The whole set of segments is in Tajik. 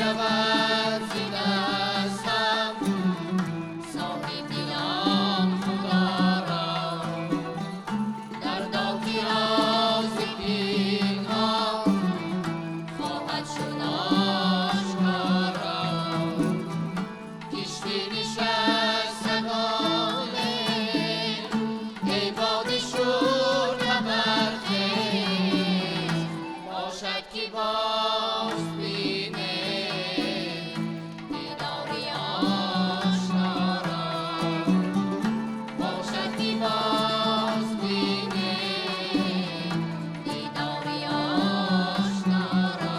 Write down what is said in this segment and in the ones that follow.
меравад зи дастам, соҳибдилон Худоро. Дардо ки рози пинҳон хоҳад шуд ошкоро. Киштӣ нишастагоне, эй боди шур хабархез, бошад ки боз бинем дидори ошноро, бошад ки боз бинем дидори ошноро.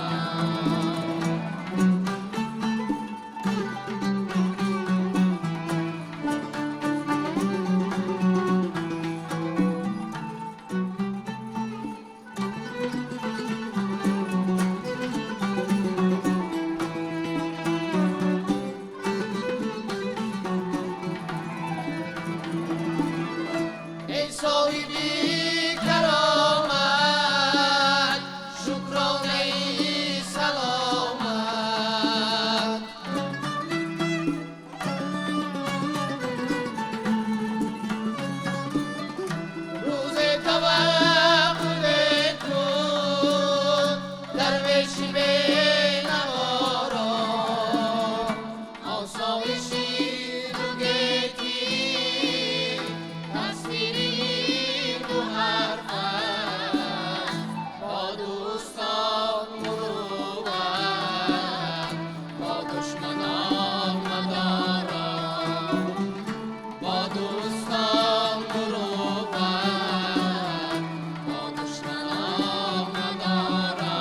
Эй соҳиби каромат, шукронаи саломат. Рӯзе таваққуле кун дарвеши бенаворо, осоиши дугетӣ тасвири ин ду ҳарф аст. Бо дӯстон мурувват, бо душманон мадоро, бо дӯстон мурувват, бо душманон мадоро.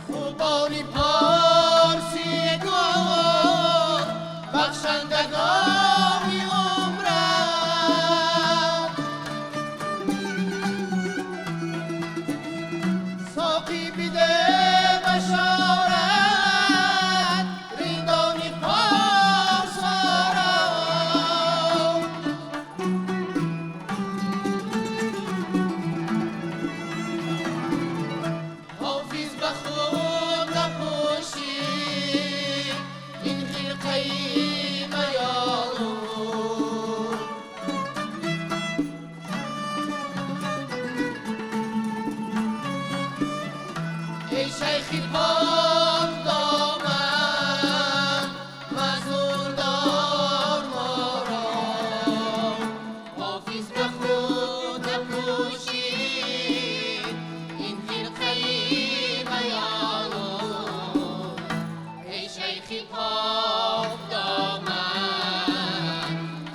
Хубони порсӣ гул, бахшандагони умрат, соқӣ биде башорат риндони порсоро. Ҳофиз ба худ напӯшид ин хирқаи маёлуд. Эй шайхи покдоман, маъзур дор моро. Ҳофиз ба худ напӯшид ин хирқаи маёлуд. Эй шайхи покдоман,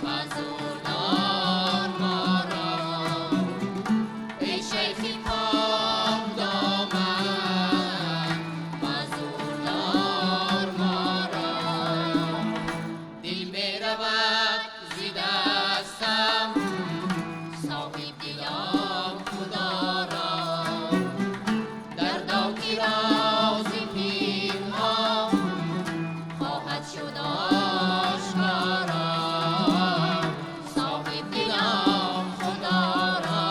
маъзур дор моро. Эй шайхи покдоман, маъзур дор моро. Дил меравад зи дастам, соҳибдилон Худоро. Дардо ки рози пинҳон хоҳад шуд ошкоро, соҳибдилон Худоро.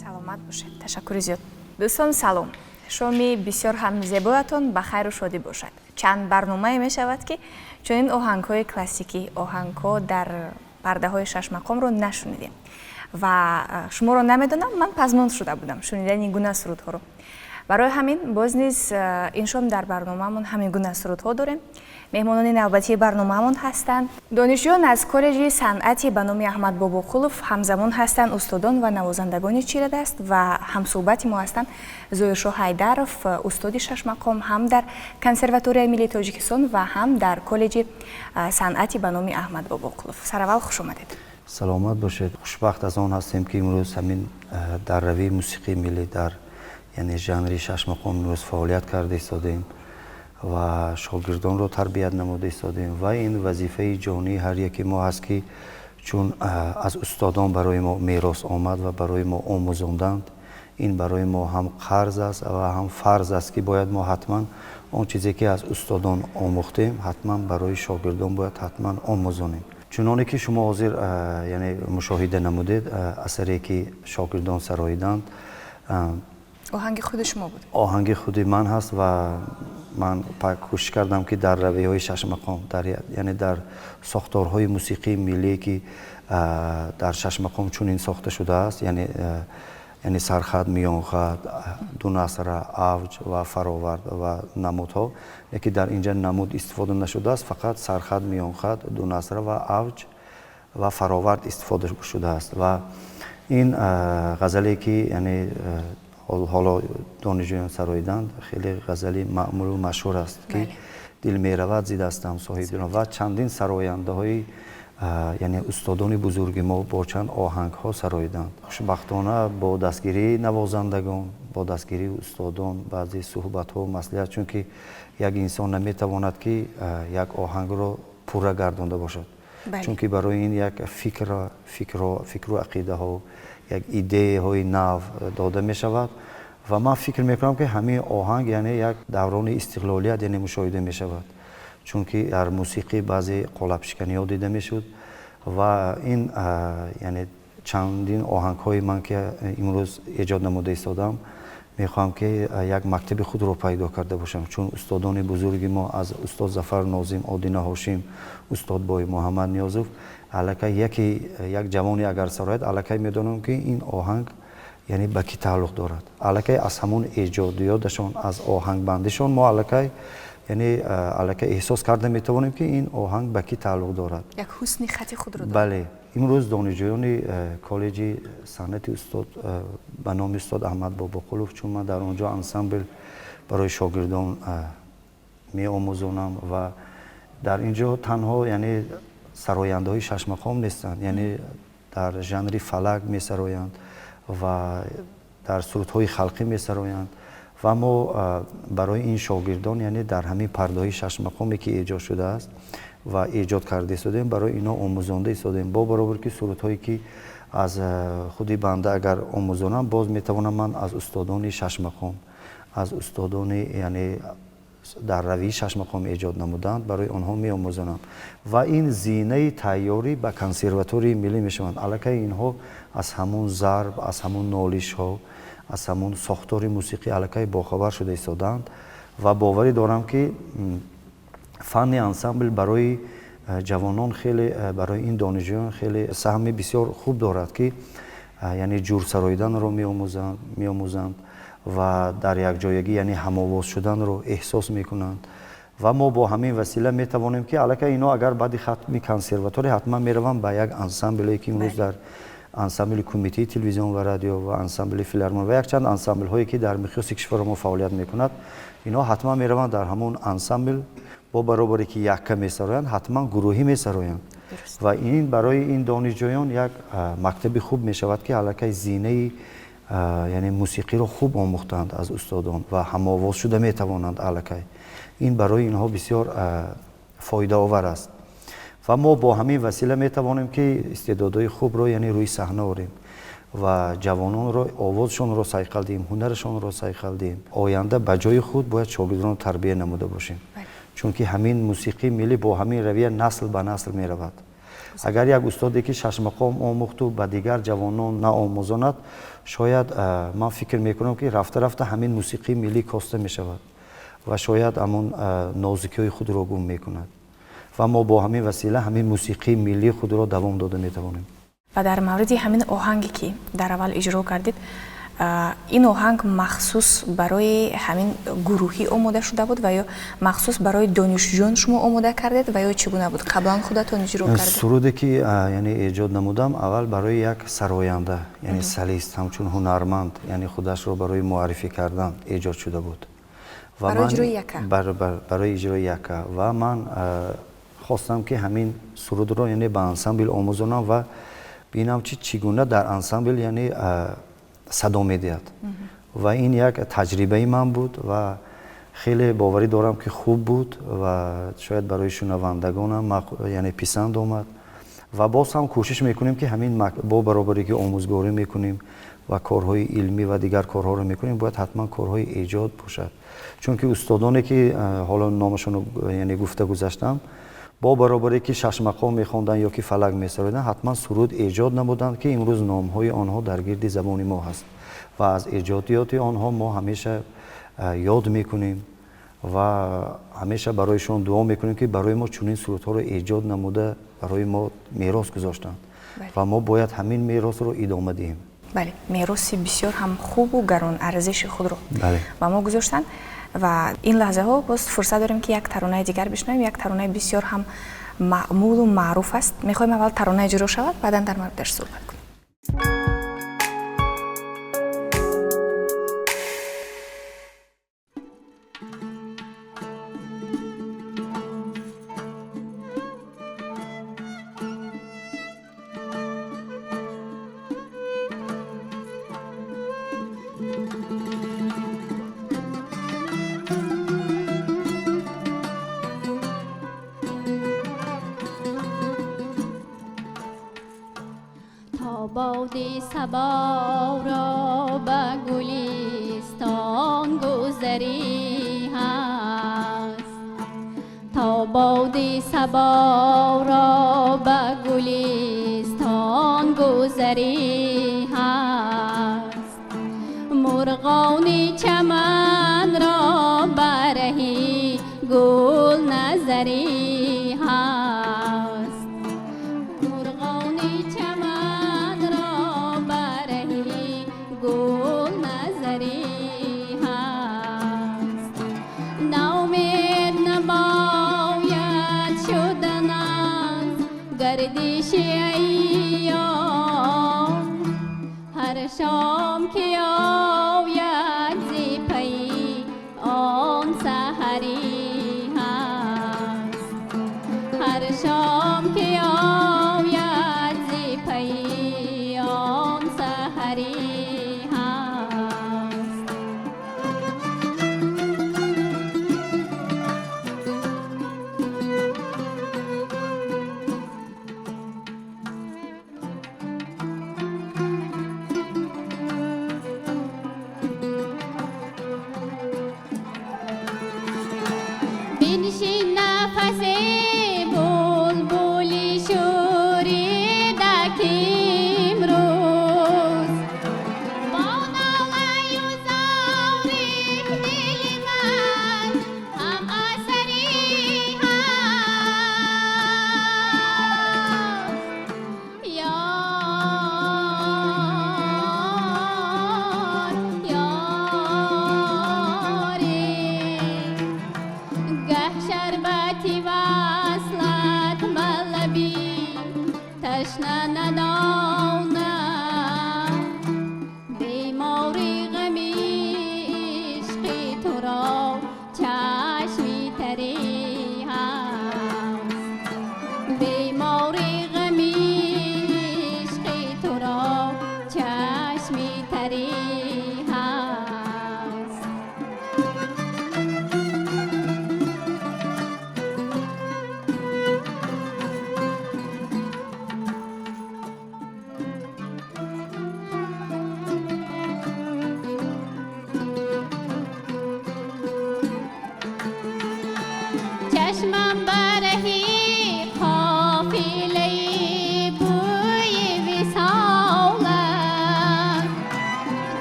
Саломат бошед, ташаккури зиёд. Дӯстон, салом, шоми бисёр ҳам зебоятон ба хайру шодӣ бошад. Чанд барномае мешавад, ки чунин оҳангҳои классикӣ, оҳангҳо дар пардаҳои шашмақомро нашунидем ва шуморо намедонам, ман пазмон шуда будам шунидани ин гуна сурудҳоро. Барои ҳамин боз низ ин шом дар барномаамон ҳамин гуна сурудҳо дорем. Меҳмонони навбатии барномаамон ҳастанд донишҷӯён аз коллеҷи санъати ба номи Аҳмад Бобоқулов, ҳамзамон ҳастанд устодон ва навозандагони чирадаст ва ҳамсӯҳбати мо ҳастанд Зоҳиршоҳ Ҳайдаров, устоди шашмақом ҳам дар Консерваторияи миллии Тоҷикистон ва ҳам дар коллеҷи санъати ба номи Аҳмад Бобоқулов. Сараввал хуш омадед. Саломат бошед. Хушбахт аз он ҳастем, ки имрӯз ҳамин дар равии мусиқии миллӣ, дар яъне жанри шашмақом имрӯз фаъолият карда истодем ва шогирдонро тарбият намуда истодем ва ин вазифаи ҷонии ҳар яке мо ҳаст, ки Чун аз устодон барои мо мерос омад ва барои мо омӯзонданд, ин барои мо ҳам қарз аст ва ҳам фарз аст, ки бояд мо ҳатман он чизе ки аз устодон омӯхтем, ҳатман барои шогирдон бояд ҳатман омӯзонем. Чуноне ки шумо ҳозир, яъне, мушоҳида намудед, асаре ки шогирдон сароиданд, оҳанги худи шумо буд? Оҳанги худи ман ҳаст ва ман кӯшиш кардам, ки дар равияҳои шашмақом, яъне дар сохторҳои мусиқии миллие, ки дар шашмақом чунин сохта шудааст, яъне сархат, миёнхат, ду насра, авҷ ва фаровард ва намудҳо, яке дар инҷа намуд истифода нашудааст, фақат сархат, миёнхат, ду насра ва авҷ ва фаровард истифода шудааст. Ва ин ғазале ки, яъне, ҳоло донишҷӯён сароиданд, хеле ғазали маъмулу машҳур аст, ки «Дил меравад зи дастам, соҳибдилон», ва чандин сарояндаҳои, яъне устодони бузурги мо бо чанд оҳангҳо сароиданд. Хушбахтона, бо дастгирии навозандагон, бо дастгирии устодон, баъзе суҳбатҳо, маслиҳат, чунки як инсон наметавонад, ки як оҳангро пурра гардонда бошад, чунки барои ин як фикру ақидаҳо, як идеяҳои нав дода мешавад. Ва ман фикр мекунам, ки ҳамин оҳанг, яъне, як даврони истиқлолият, яъне, мушоҳида мешавад, чунки дар мусиқӣ баъзе қолабшиканиҳо дида мешуд. Ва ин, яъне, чандин оҳангҳои ман, ки имрӯз эҷод намуда истодам, мехоҳам, ки як мактаби худро пайдо карда бошам, чун устодони бузурги мо, аз устод Зафар Нозим, Одина Ҳошим, устод Бой Муҳаммад Ниёзов, аллакай яке як ҷавоне агар сарояд, аллакай медонам, ки ин оҳанг, яъне, ба кӣ тааллуқ дорад. Аллакай аз ҳамон эҷодиёташон, аз оҳангбандишон мо аллакай, яъне, аллакай эҳсос карда метавонем, ки ин оҳанг ба кӣ тааллуқ дорад. Як ҳусни хати худро дорад. Бале, имрӯз донишҷӯёни коллеҷи санъати устод ба номи устод Аҳмад Бобоқулов, чун ман дар он ҷо ансамбл барои шогирдон меомӯзонам, ва дар ин ҷо танҳо, яъне, сарояндаҳои шашмақом нестанд, яъне дар жанри фалак месароянд ва дар сурудҳои халқӣ месароянд. Ва мо барои ин шогирдон, яъне, дар ҳамин пардаҳои шашмақоме, ки эҷод шудааст ва эҷод карда истодем, барои инҳо омӯзонда истодем. Бо баробар ки сурудҳое, ки аз худи банда агар омӯзонам, боз метавонам ман аз устодони шашмақом, аз устодони, яъне, дар равии шашмақом эҷод намуданд, барои онҳо меомӯзонам. Ва ин зинаи тайёрӣ ба консерваторияи миллӣ мешаванд. Аллакай инҳо аз ҳамун зарб, аз ҳамун нолишҳо, аз ҳамун сохтори мусиқӣ аллакай бохабар шуда истодаанд. Ва боварӣ дорам, ки фанни ансамбл барои ҷавонон хеле, барои ин донишҷӯён хеле саҳми бисёр хуб дорад, ки, яъне, ҷур сароиданро меомӯзанд ва дар якҷоягӣ, яъне, ҳамовоз шуданро эҳсос мекунанд. Ва мо бо ҳамин васила метавонем, ки аллакай инҳо агар баъди хатми консерватория ҳатман мераванд ба як ансамбле, ки имрӯз дар ансамбли Кумитаи телевизион ва радио ва ансамбли филармон ва якчанд ансамблҳое, ки дар миқёси кишваро мо фаъолият мекунад, инҳо ҳатман мераванд дар ҳамон ансамбл, бо баробаре ки якка месароянд, ҳатман гурӯҳӣ месароянд. Ва ин барои ин донишҷӯён як мактаби хуб мешавад, ки аллакай зинаи, яъне, мусиқиро хуб омӯхтанд аз устодон ва ҳамовоз шуда метавонанд. Аллакай ин барои инҳо бисёр фоидаовар аст. Ва мо бо ҳамин васила метавонем, ки истеъдодҳои хубро, яъне, рӯи саҳна орем ва ҷавононро овозшонро сайқал диҳем, ҳунарашонро сайқал диҳем. Оянда ба ҷои худ бояд шогирдонро тарбия намуда бошем, чунки ҳамин мусиқии миллӣ бо ҳамин равия насл ба насл меравад. Агар як устоде, ки шашмақом омӯхту ба дигар ҷавонон наомӯзонад, шояд, ман фикр мекунам, ки рафта рафта ҳамин мусиқии миллӣ коста мешавад ва шояд ҳамон нозикиҳои худро гум мекунад. Ва мо бо ҳамин васила ҳамин мусиқии миллии худро давом дода метавонем. Ва дар мавриди ҳамин оҳанге, ки дар аввал иҷро кардед, ин оҳанг махсус барои ҳамин гурӯҳӣ омода шуда буд ва ё махсус барои донишҷӯён шумо омода кардед ва ё чӣ гуна буд, қаблан худатон иҷро кардед? Суруде, ки, яъне, эҷод намудам, аввал барои як сароянда, яъне солист, ҳамчун ҳунарманд, яъне худашро барои муаррифӣ кардан эҷод шуда буд. Барои иҷрои якка? Барои иҷрои якка. Ва ман хостам, ки ҳамин сурудро, яъне, ба ансамбл омӯзонам ва бинам, чи чӣ гуна дар ансамбл, яъне, садо медиҳад. Ва ин як таҷрибаи ман буд ва хеле боварӣ дорам, ки хуб буд ва шояд барои шунавандагонам, яъне, писанд омад. Ва боз ҳам кӯшиш мекунем, ки ҳамин бо баробаре ки омӯзгорӣ мекунем ва корҳои илмӣ ва дигар корҳоро мекунем, бояд ҳатман корҳои эҷод бошад. Чунки устодоне ки ҳоло номашонро яъне гуфта гузаштам, бо баробаре ки шашмақом мехонданд ё ки фалак месароиданд, ҳатман суруд эҷод намуданд, ки имрӯз номҳои онҳо дар гирди забони мо ҳаст ва аз эҷодиёти онҳо мо ҳамеша ёд мекунем ва ҳамеша барояшон дуо мекунем, ки барои мо чунин сурудҳоро эҷод намуда барои мо мерос гузоштанд ва мо бояд ҳамин меросро идома диҳем. Бале, мероси бисёр ҳам хубу гарон арзиши худро ба мо гузоштанд ва ин лаҳзаҳо боз фурсат дорем, ки як таронаи дигар бишнавем. Як таронаи бисёр ҳам маъмулу маъруф аст. Мехоҳем аввал тарона иҷро шавад, баъдан дар мавридаш суҳбат кунем. Боди сабо ро ба гулистон гузарӣ ҳаст, то боди сабо ро ба гулистон гузарӣ ҳаст, мурғони чаман ро бараҳи гул назарӣ ҳаст, мурғони чаман ро бараҳи гул назарӣ ҳаст. Наумед набояд шудан аз гардиши айём, ҳар шом ки ояд зи пайи он саҳарӣ ҳаст, ҳар шом ки ояд зи пайи он саҳарӣ ҳаст. Биншин нафасе булбули шӯрида, ки имрӯз бо нолаю зори дили ман ҳам асари ҳаст. Ёр, ёре, гаҳ шарбати васлат малаби ташна надонам, бемори ғами ишқи туро чашми тарӣ ҳаст, бемори ғами ишқи туро чашми тарӣ ҳаст. Чашмам бараҳи қофилаи бӯи висолат,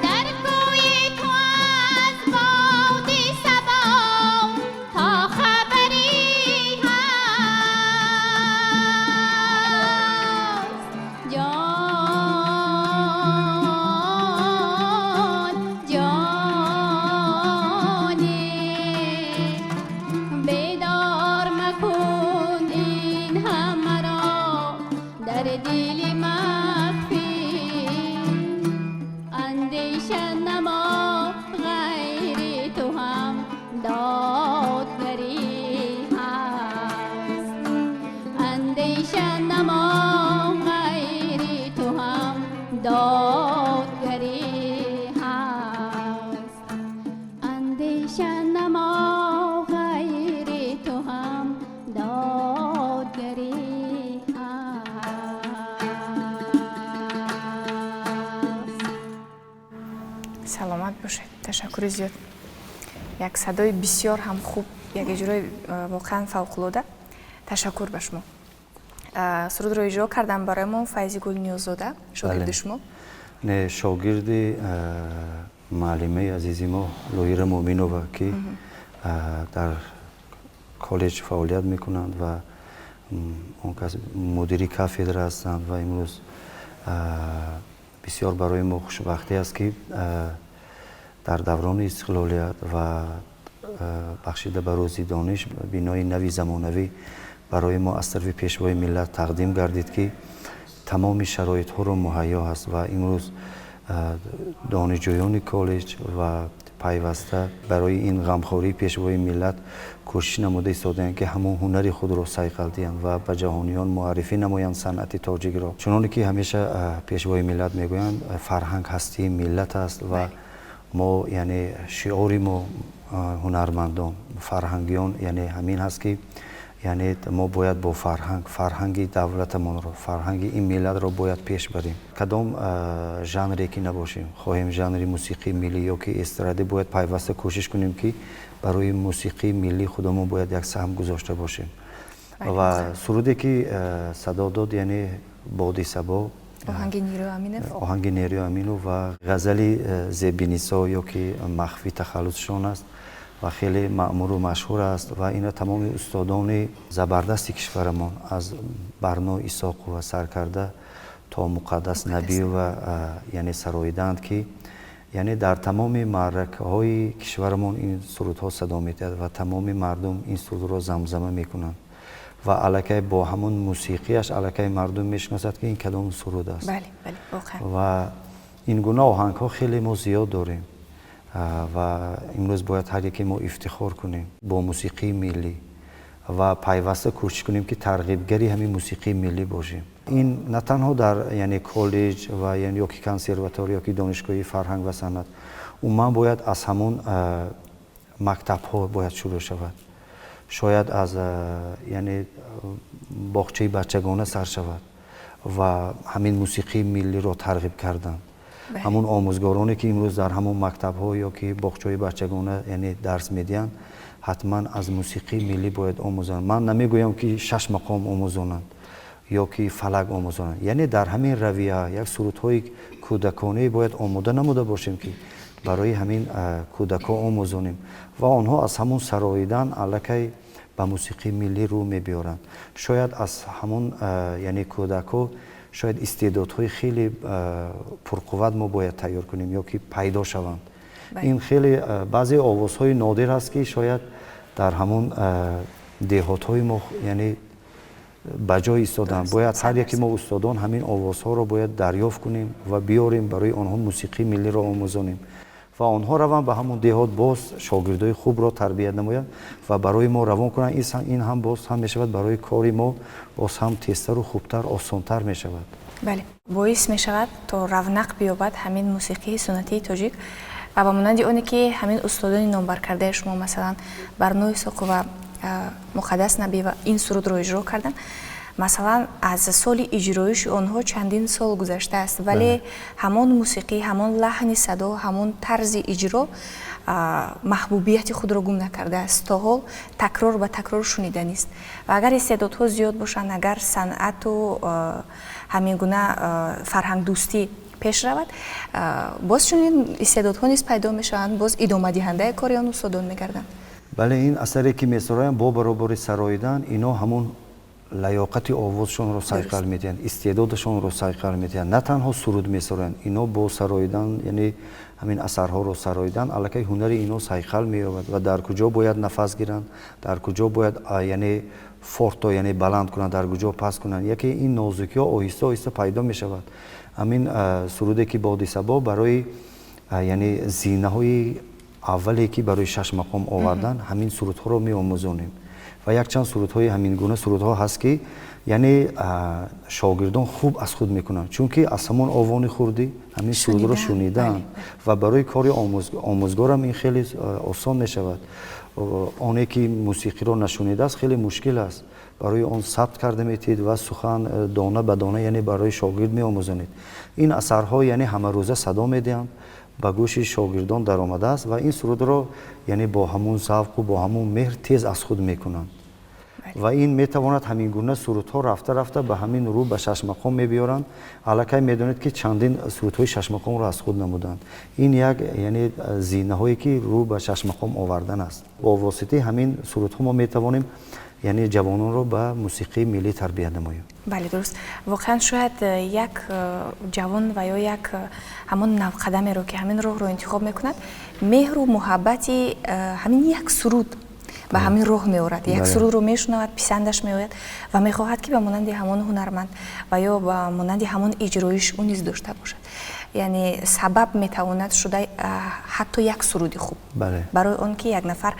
дар кӯи ту аз боди сабо то хабарӣ ҳаст. Ҷон, ҷоне, бедор макун ин ҳамаро дар дили махфӣ, андеша намо ғайри ту ҳам додгарӣ ҳаст, андеша намо ғайри ту ҳам додгарӣ ҳаст, андеша намо ғайри ту ҳам додгарӣ ҳаст. Саломат бошед, ташаккури зиёд. Як садои бисёр ҳам хуб, як иҷрои воқеан фавқулода. Ташаккур ба шумо. Сурудро иҷро кардам барои мо Файзигул Ниёззода, шогирди шумо? Не, шогирди муаллимаи азизи мо Лоира Муъминова, ки дар коллеҷ фаъолият мекунанд ва он кас мудири кафедра ҳастанд. Ва имрӯз бисёр барои мо хушбахтӣ аст, ки дар даврони истиқлолият ва бахшида ба Рӯзи дониш бинои нави замонавӣ барои мо аз тарафи Пешвои миллат тақдим гардид, ки тамоми шароитҳоро муҳайё ҳаст. Ва имрӯз донишҷӯёни коллеҷ ва пайваста барои ин ғамхории Пешвои миллат кӯшиш намуда истодаанд, ки ҳамон ҳунари худро сайқал диҳанд ва ба ҷаҳониён муаррифӣ намоянд санъати тоҷикро. Чуноне ки ҳамеша Пешвои миллат мегӯянд, фарҳанг ҳастии миллат аст. Ва мо, яъне шиори мо, ҳунармандон, фарҳангиён, яъне ҳамин ҳаст, ки яъне мо бояд бо фарҳанг фарҳанги давлатамонро, фарҳанги ин миллатро бояд пеш барем. Кадом жанре ки набошем, хоҳем жанри мусиқии миллӣ ё ки эстрадӣ, бояд пайваста кӯшиш кунем, ки барои мусиқии миллии худамон бояд як саҳм гузошта бошем. Ва суруде ки садо дод, яъне «Боди сабо». Оҳанги Неро Аминов. Оҳанги Неро Аминов ва ғазали Зебинисо ё ки Махфӣ тахаллусшон аст ва хеле маъмуру машҳур аст. Ва ина тамоми устодони забардасти кишварамон, аз Барно Исоқова сар карда то Муқаддас Набиева, яъне сароидаанд, ки яъне дар тамоми маъракаҳои кишварамон ин сурудҳо садо медиҳад ва тамоми мардум ин сурудро замзама мекунанд ва аллакай бо ҳамон мусиқиаш аллакай мардум мешиносад, ки ин кадом суруд аст. Ва ин гуна оҳангҳо хеле мо зиёд дорем ва имрӯз бояд ҳар яке мо ифтихор кунем бо мусиқии миллӣ ва пайваста кӯшиш кунем, ки тарғибгари ҳамин мусиқии миллӣ бошем. Ин на танҳо дар, яъне, коллеҷ ва ё ки консерватория, ё ки донишгоҳи фарҳанг ва санъат, умуман бояд аз ҳамон мактабҳо бояд шурӯъ шавад, шояд аз, яъне, боғчаи бачагона сар шавад ва ҳамин мусиқии миллиро тарғиб кардан. Ҳамон омӯзгороне ки имрӯз дар ҳамон мактабҳо ё ки боғчаҳои бачагона, яъне, дарс медиҳанд, ҳатман аз мусиқии миллӣ бояд омӯзонанд. Ман намегӯям, ки шаш мақом омӯзонанд ё ки фалак омӯзонанд, яъне дар ҳамин равия як сурудҳои кӯдаконае бояд омода намуда бошем, ки барои ҳамин кӯдакҳо омӯзонем ва онҳо аз ҳамон сароидан аллакай ба мусиқии миллӣ рӯ мебиёранд. Шояд аз ҳамон, яъне, кӯдакҳо шояд истеъдодҳои хеле пурқувват мо бояд тайёр кунем ё ки пайдо шаванд. Ин хеле баъзе овозҳои нодир ҳаст, ки шояд дар ҳамон деҳотҳои мо, яъне, ба ҷой истоданд. Бояд ҳар яке мо устодон ҳамин овозҳоро бояд дарёфт кунем ва биёрем, барои онҳо мусиқии миллиро омӯзонем ва онҳо раванд ба ҳамон деҳот, боз шогирдои хубро тарбият намоянд ва барои мо равон кунанд. Ин ҳам боз ҳам мешавад, барои кори мо боз ҳам тезтару хубтар, осонтар мешавад. Бале, боис мешавад, то равнақ биёбад ҳамин мусиқии суннатии тоҷик. Ва ба монанди оне ки ҳамин устодони номбаркардаи шумо, масалан Барно Исоқова, Муқаддас Набиева, ин сурудро иҷро карданд, масалан, аз соли иҷроиши онҳо чандин сол гузаштааст, вале ҳамон мусиқӣ, ҳамон лаҳни садо, ҳамон тарзи иҷро маҳбубияти худро гум накардааст, то ҳол такрор ба такрор шуниданист. Ва агар истеъдодҳо зиёд бошанд, агар санъату ҳамин гуна фарҳангдӯстӣ пеш равад, боз чунин истеъдодҳо низ пайдо мешаванд, боз идомадиҳандаи кори он устодон мегарданд. Бале, ин асаре ки месароянд, бо баробари сароидан ино ҳамон лаёқати овозшонро сайқал медиҳанд, истеъдодашонро сайқал медиҳанд. На танҳо суруд месароянд ино, бо сароидан, яъне ҳамин асарҳоро сароидан, аллакай ҳунари ино сайқал меёбад ва дар куҷо бояд нафас гиранд, дар куҷо бояд, яъне, форто, яъне баланд кунанд, дар куҷо паст кунанд, яке ин нозукиҳо оҳиста оҳиста пайдо мешавад. Ҳамин суруде ки «Боди сабо», барои, яъне, зинаҳои аввале ки барои шаш мақом овардан, ҳамин сурудҳоро меомӯзонем. Ва якчанд сурудҳои ҳамин гуна сурудҳо ҳаст, ки, яъне, шогирдон хуб аз худ мекунанд, чунки аз ҳамон овони хурдӣ ҳамин сурудро шунидаанд ва барои кори омӯзгорам ин хеле осон мешавад. Оне ки мусиқиро нашунидааст, хеле мушкил аст барои он. Сабт карда метиҳед ва сухан дона ба дона, яъне, барои шогирд меомӯзонед. Ин асарҳо, яъне, ҳамарӯза садо медиҳанд. Ба гӯши шогирдон даромадааст ва ин сурудро, яъне, бо ҳамун завқу бо ҳамун меҳр тез аз худ мекунанд. Ва ин метавонад ҳамин гуна сурудҳо рафта рафта ба ҳамин рӯ ба шашмақом мебиёранд. Аллакай медонед, ки чандин сурудҳои шашмақомро аз худ намуданд. Ин як, яъне, зинаҳое ки рӯ ба шашмақом овардан аст. Бо воситаи ҳамин сурудҳо мо метавонем, яъне, ҷавононро ба мусиқии миллӣ тарбия намоем. Бале, дуруст. Воқеан, шояд як ҷавон ва ё як ҳамон навқадамеро, ки ҳамин роҳро интихоб мекунад, меҳру муҳаббати ҳамин як суруд ба ҳамин роҳ меорад. Як сурудро мешунавад, писандаш меояд ва мехоҳад, ки ба монанди ҳамон ҳунарманд ва ё ба монанди ҳамон иҷроиш ӯ низ дошта бошад. Яъне сабаб метавонад шуда ҳатто як суруди хуб барои он ки як нафар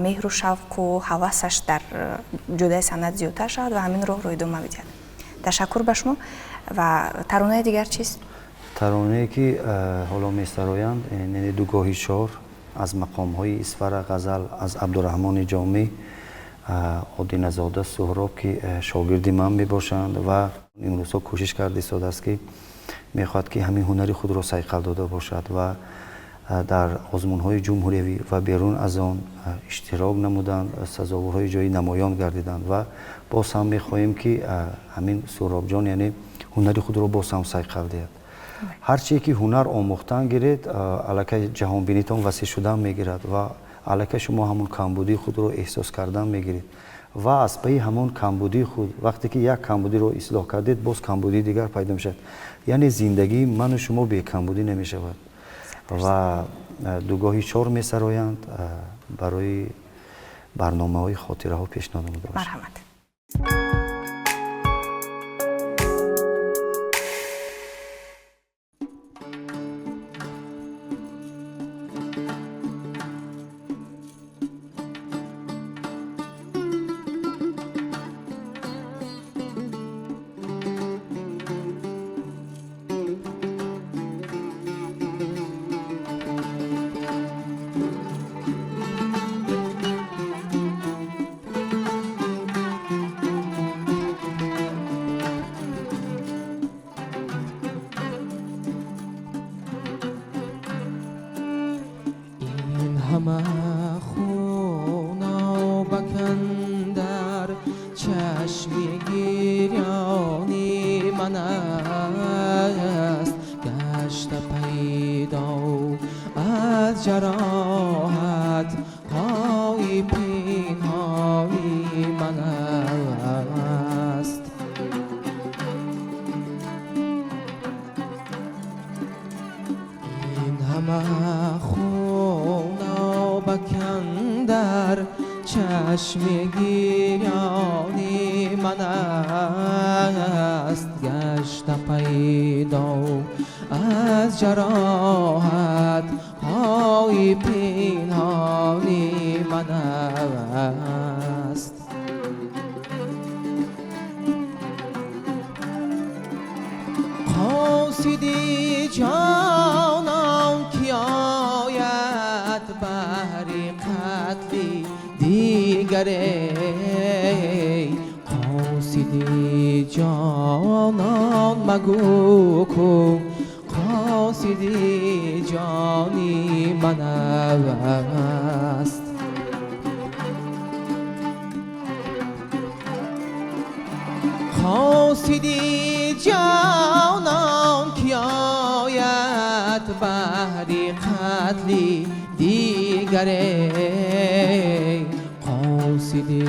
меҳру шавқу ҳавасаш дар ҷодаи санъат зиёдтар шавад ва ҳамин роҳро идома бидиҳад. Ташаккур ба шумо. Ва таронаи дигар чист? Таронае, ки ҳоло месароянд, яъне Дугоҳи чор аз мақомҳои Исфара, ғазал аз Абдураҳмони Ҷомӣ. Одиназода Суҳроб, ки шогирди ман мебошанд ва имрӯзҳо кӯшиш карда истодааст, ки мехоҳад, ки ҳамин ҳунари худро сайқал дода бошад ва дар озмунҳои ҷумҳуриявӣ ва берун аз он иштирок намуданд, сазоворҳои ҷои намоён гардиданд. Ва боз ҳам мехоҳем, ки ҳамин Суҳробҷон, яъне, ҳунари худро боз ҳам сайқал диҳад. Ҳарчие ки ҳунар омӯхтан гиред, аллакай ҷаҳонбинитон васеъ шудан мегирад ва аллакай шумо ҳамун камбудии худро эҳсос кардан мегиред. Ва аз паи ҳамон камбудии худ, вақте ки як камбудиро ислоҳ кардед, боз камбудии дигар пайдо мешавад. Яъне зиндагии ману шумо бекамбудӣ намешавад. Ва Дугоҳи чор месароянд, барои барномаҳои хотираҳо пешниҳод намуда бошад. Марҳамат. Ҳама хунобакан дар чашми гирёни ман аст, гашта пайдо аз ҷароҳат ҳои пинҳони ман аст. Ин ҳама хунобакан дар чашми гирёни ман аст, гашта пайдо аз ҷароҳат ҳои пинҳони ман аст. Қосиди ҷонон ки ояд баҳри қатли дигаре, қосиди ҷонон магӯ ку қосиди ҷони ман аст. Қосиди ҷонон ки ояд баҳри қатли дигаре, қосиди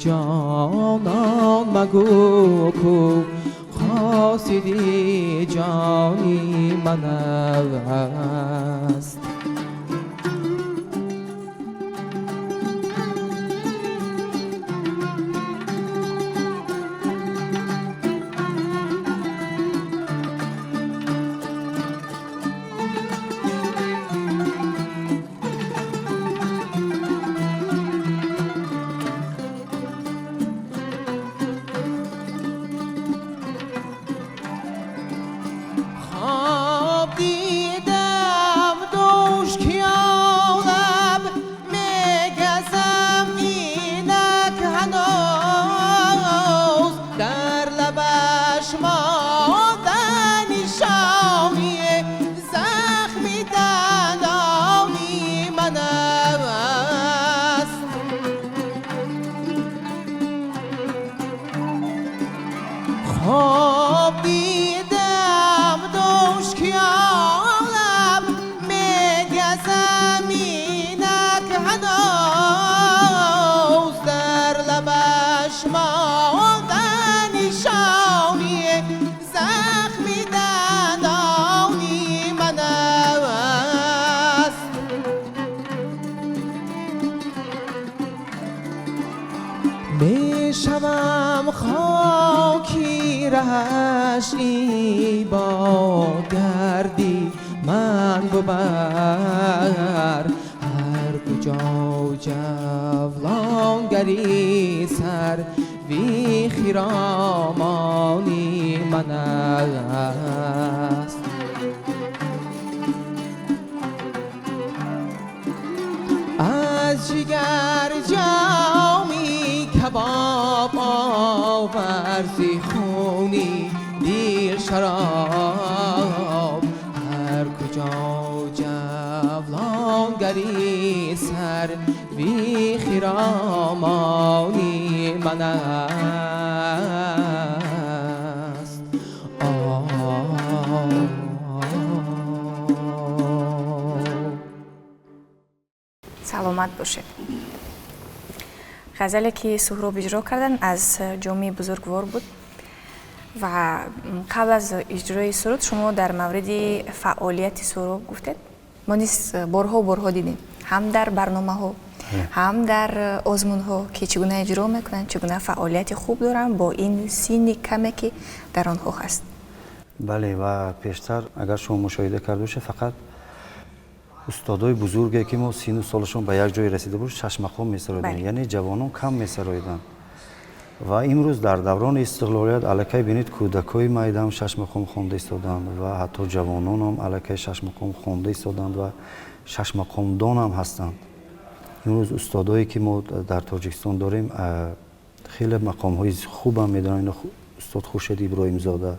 ҷонон магӯ ку қосиди ҷони ман аст. Хоб дидам دوش کیانم میگزم اینک هنوز در لبش مادن شامی زخمی раҳаш бо гардӣ ман бубар ҳар куҷо ҷавлонгари сарви хиромони ман аст. Аз ҷигар ҷоми кабоб овар зи хуни дил шароб ҳар куҷо ҷавлонгари сарви хиромони ман аст. Саломат бошед. Ғазале ки Суҳроб иҷро кардан аз Ҷомии бузургвор буд ва қабл аз иҷрои суруд шумо дар мавриди фаъолияти Суҳроб гуфтед. Мо низ борҳо борҳо дидем ҳам дар барномаҳо, ҳам дар озмунҳо, ки чӣ гуна иҷро мекунанд, чӣ гуна фаъолияти хуб доранд бо ин синни каме ки дар онҳо ҳаст. Бале, ва пештар агар шумо мушоҳида карда бошед, фақат устодои бузурге ки мо сину солашон ба як ҷое расида буд, шашмақом месароиданд, яъне ҷавонон кам месароиданд. Ва имрӯз дар даврони истиқлолият аллакай бинед, кӯдакҳои майдаам шашмақом хонда истоданд ва ҳатто ҷавононам аллакай шашмақом хонда истоданд ва шашмақомдонам ҳастанд. Имрӯз устодое ки мо дар Тоҷикистон дорем, хеле мақомҳои хубам медонанд. Устод Хуршед Иброҳимзода,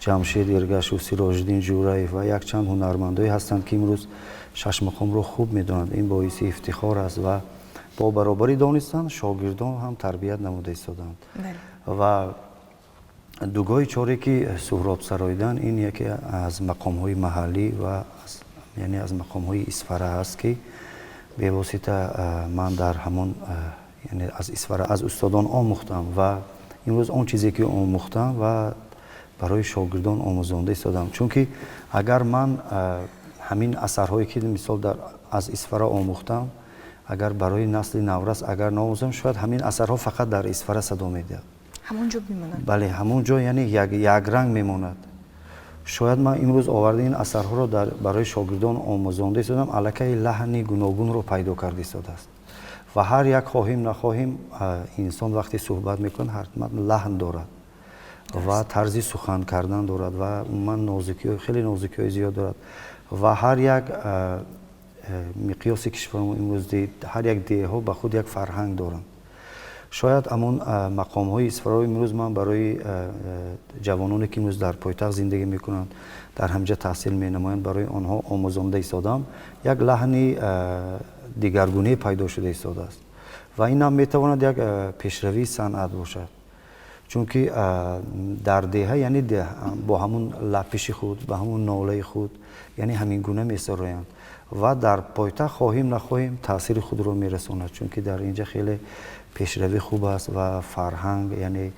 Ҷамшед Эргашев, Сироҷиддин Ҷураев ва якчанд ҳунармандое ҳастанд, ки имрӯз шашмақомро хуб медонанд. Ин боиси ифтихор аст ва бо баробарӣ донистан шогирдон ҳам тарбият намуда истоданд. Ва дугоҳи чоре ки Суҳроб сароидан, ин яке аз мақомҳои маҳаллӣ ва яъне аз мақомҳои Исфара аст, ки бевосита ман дар ҳамон, яъне аз Исфара аз устодон омӯхтам ва имрӯз он чизе ки омӯхтам ва барои шогирдон омӯзонда истодам. Чунки агар ман ҳамин асарҳое ки мисол аз Исфара омӯхтам, агар барои насли наврас агар наомӯзам, шояд ҳамин асарҳо фақат дар Исфара садо медиҳад. Ҳамон ҷо мемонад. Бале, ҳамон ҷо, яъне якранг мемонад. Шояд ман имрӯз оварда ин асарҳоро барои шогирдон омӯзонда истодам, аллакай лаҳни гуногунро пайдо карда истодааст. Ва ҳар як хоҳим нахоҳим, инсон вақте суҳбат мекунад, ҳатман лаҳн дорад ва тарзи сухан кардан дорад ва умуман нозукиҳои хеле нозукиҳои зиёд дорад. Ва ҳар як миқёси кишвармо имрӯз ҳар як деҳҳо ба худ як фарҳанг доранд. Шояд ҳамон мақомҳои Исфараро имрӯз ман барои ҷавононе ки имрӯз дар пойтахт зиндагӣ мекунанд, дар ҳамҷа таҳсил менамоянд, барои онҳо омӯзонда истодам, як лаҳни дигаргунае пайдо шуда истодааст. Ва ин ҳам метавонад як пешравии санъат бошад. Чунки дар деҳа, яъне бо ҳамун лапиши худ, ба ҳамун нолаи худ, яъне ҳамин гуна месароянд. Ва дар пойтахт хоҳим нахоҳим таъсири худро мерасонад, чунки дар инҷа хеле пешравӣ хуб аст ва фарҳанг, яъне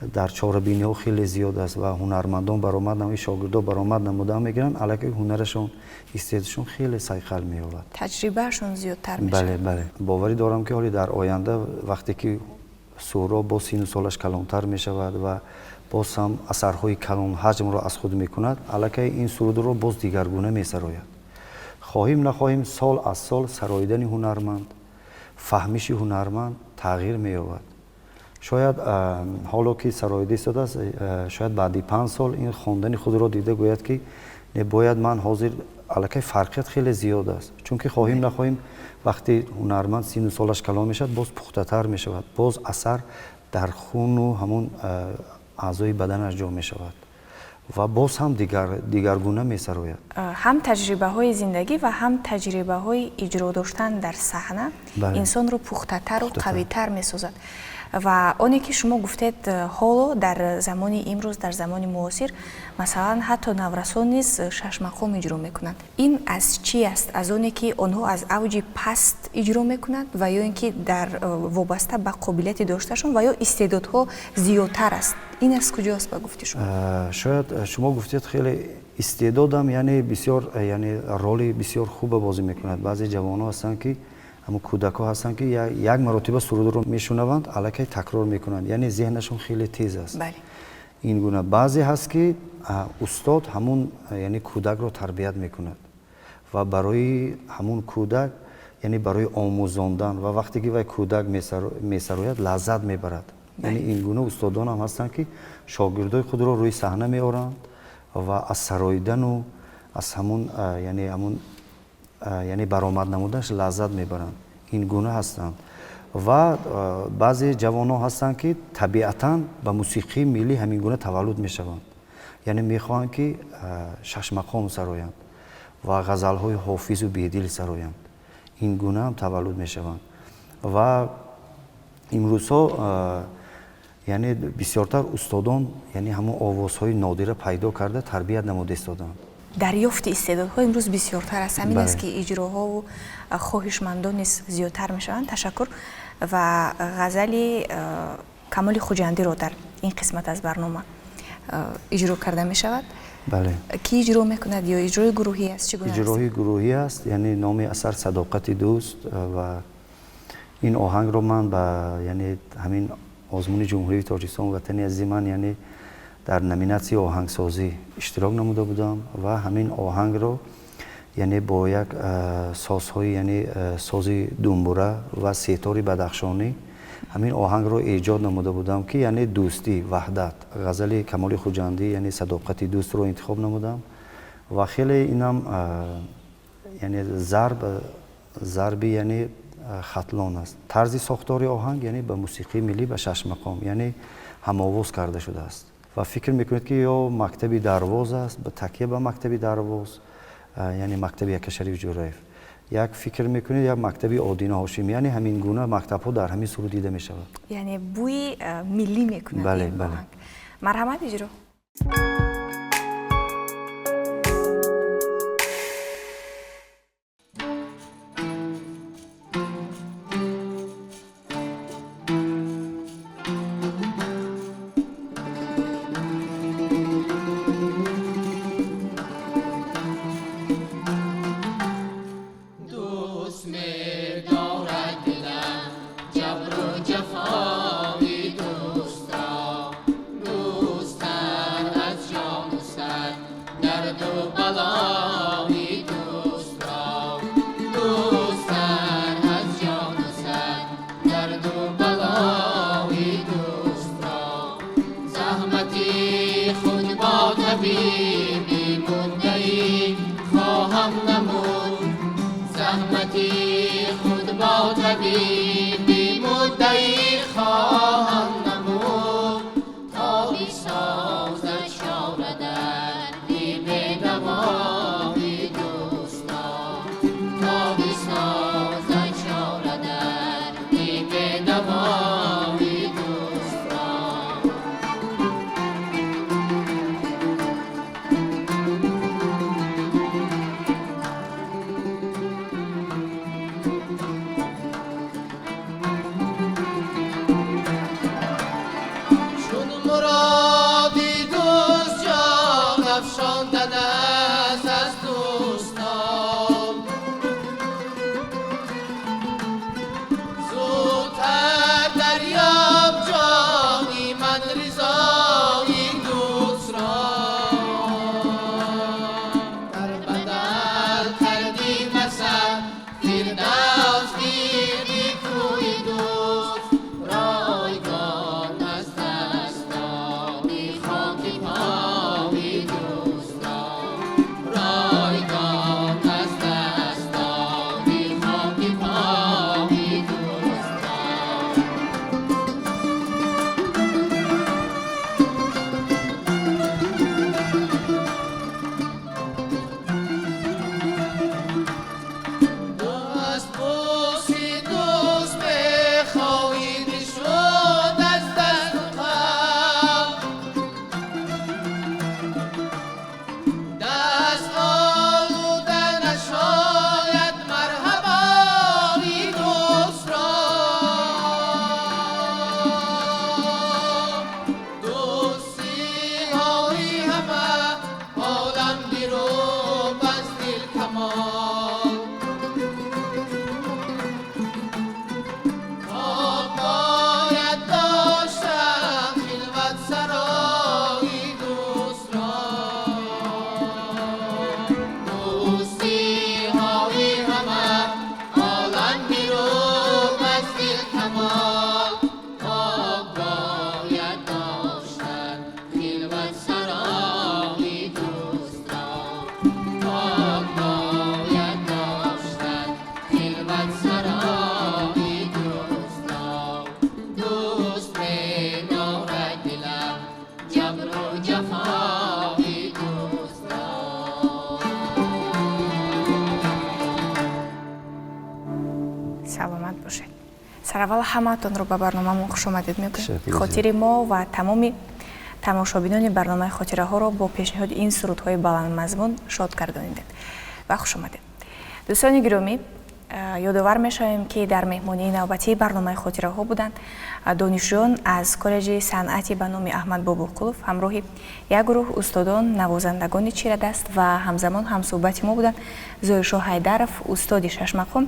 дар чорабиниҳо хеле зиёд аст ва ҳунармандон баромад намуда, шогирдо баромад намуда мегиранд, аллакай ҳунарашон, истеъдодшон хеле сайқал меёбад. Таҷрибаашон зиёдтар мешавад. Бале, бале. Боварӣ дорам, ки ҳоле дар оянда вақте ки Суҳроб боз сину солаш калонтар мешавад ва боз ҳам асарҳои калонҳаҷмро аз худ мекунад, аллакай ин сурудро боз дигаргуна месарояд. Хоҳим нахоҳим, сол аз сол сароидани ҳунарманд, фаҳмиши ҳунарманд тағйир меёбад. Шояд ҳоло ки сароида истодааст, шояд баъди 5 сол ин хондани худро дида гӯяд, ки не, бояд ман ҳозир аллакай фарқият хеле зиёд аст. Чунки хоҳим нахоҳим, вақте ҳунарманд сину солаш калон мешавад, боз пухтатар мешавад, боз асар дар хуну ҳамун аъзои баданаш ҷо мешавад ва боз ҳам дигаргуна месарояд. Ҳам таҷрибаҳои зиндагӣ ва ҳам таҷрибаҳои иҷро доштан дар саҳна инсонро пухтатару қавитар месозад. Ва оне ки шумо гуфтед, ҳоло дар замони имрӯз, дар замони муосир, масалан, ҳатто наврасон низ шашмақом иҷро мекунанд. Ин аз чӣ аст? Аз оне ки онҳо аз авҷи паст иҷро мекунанд ва ё ин ки дар вобаста ба қобилияти дошташон ва ё истеъдодҳо зиёдтар аст? Ин аз куҷо аст ба гуфти шумо? Шояд шумо гуфтед, хеле истеъдодам, яъне бисёр, яъне роли бисёр хуба бозӣ мекунад. Баъзе ҷавонҳо ҳастанд, ки ҳамон кӯдакҳо ҳастанд, ки як маротиба сурудро мешунаванд, аллакай такрор мекунанд, яъне зеҳнашон хеле тез аст. Ин гуна баъзе ҳаст, ки устод ҳамун, яъне кӯдакро тарбият мекунад ва барои ҳамун кӯдак, яъне барои омӯзондан, ва вақте ки вай кӯдак месарояд, лаззат мебарад. Яъне ин гуна устодон ҳам ҳастанд, ки шогирдои худро рӯи саҳна меоранд ва аз сароидану аз ҳамун, яъне ҳамун, яъне баромад намуданаш лаззат мебаранд. Ин гуна ҳастанд. Ва баъзе ҷавонон ҳастанд, ки табиатан ба мусиқии миллӣ ҳамин гуна таваллуд мешаванд, яъне мехоҳанд, ки шашмақом сароянд ва ғазалҳои Ҳофизу Бедил сароянд. Ин гуна ҳам таваллуд мешаванд. Ва имрӯзҳо, яъне бисёртар устодон, яъне ҳамон овозҳои нодира пайдо карда, тарбият намуда истоданд. Дарёфти истеъдодҳо имрӯз бисёртар аст. Ҳамин аст, ки иҷроҳову хоҳишмандон низ зиёдтар мешаванд. Ташаккур. Ва ғазали Камоли Хуҷандиро дар ин қисмат аз барнома иҷро карда мешавад. Бале. Кӣ иҷро мекунад ё иҷрои гурӯҳӣ аст? Чӣ гуна аст? Иҷрои гурӯҳӣ аст, яъне номи асар «Садоқати дӯст». Ва ин оҳангро ман ба, яъне ҳамин озмуни Ҷумҳурии Тоҷикистон «Ватани азизи ман», яъне дар номинатсияи оҳангсозӣ иштирок намуда будам ва ҳамин оҳангро, яъне бо як созҳои, яъне сози думбура ва сетори бадахшонӣ ҳамин оҳангро эҷод намуда будам, ки яъне дӯстӣ, ваҳдат. Ғазали Камоли Хуҷандӣ, яъне «Садоқати дӯстро» интихоб намудам ва хеле инам, яъне зарб, зарби, яъне Хатлон аст. Тарзи сохтори оҳанг, яъне ба мусиқии миллӣ, ба шашмақом, яъне ҳамовоз карда шудааст ва фикр мекунед, ки ё мактаби Дарвоз аст, ба такя ба мактаби Дарвоз, яъне мактаби Якашариф Ҷӯраев, як фикр мекунед, як мактаби Одина Ҳошим, яъне ҳамин гуна мактабҳо дар ҳамин суруд дида мешавад. Яъне бӯи миллӣ мекунад. Бале, бале. Марҳамат, иҷро. Дӯст медорад дилам ҷабру ҷафои дӯстро, дӯстар аз ҷону сар дарду балои дӯстро, дӯстар аз ҷону сар дарду балои дӯстро. Заҳмати худ бо табиби муддаӣ хоҳам намуд, заҳмати худ бо табиби муддаӣ хоҳам намуд, то бисозад чора дарди бедавои дӯстро, то бисозад чора дарди бедавои дӯстро. Чун муроди дӯст ҷон афшондан аст аз дӯстон, зудтар дарёб, ҷони ман, ризои дӯстро. Дар бадал кардӣ масал фирдавс гирди кӯи дӯст, ройгон аз даст додӣ хоки пои дӯстро. Сараввал ҳамаатонро ба барномаамон хушомадед мегӯем. Хотири мо ва тамоми тамошобинони барномаи хотираҳоро бо пешниҳоди ин сурудҳои баландмазмун шод гардонидед ва хушомадед. Дӯстони гиромӣ, ёдовар мешавем, ки дар меҳмонии навбатии барномаи хотираҳо буданд донишҷӯён аз коллеҷи санъати ба номи Аҳмад Бобоқулов ҳамроҳи як гурӯҳ устодон, навозандагони чирадаст, ва ҳамзамон ҳамсӯҳбати мо буданд Зоиршоҳ Ҳайдаров, устоди шашмақом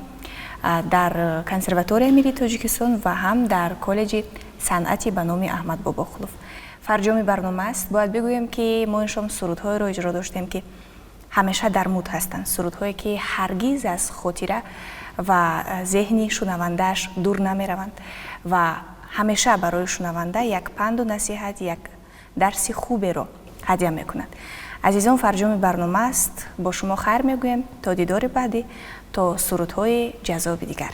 дар Консерваторияи миллии Тоҷикистон ва ҳам дар коллеҷи санъати ба номи Аҳмад Бобоқулов. Фарҷоми барнома аст. Бояд бигӯем, ки мо ин шом сурудҳоеро иҷро доштем, ки ҳамеша дар муд ҳастанд, сурудҳое, ки ҳаргиз аз хотира ва зеҳни шунавандааш дур намераванд ва ҳамеша барои шунаванда як панду насиҳат, як дарси хуберо ҳадя мекунад. Азизон, фарҷоми барнома аст. Бо шумо хайр мегӯем то дидори баъдӣ, то сурудҳои ҷаззоби дигар.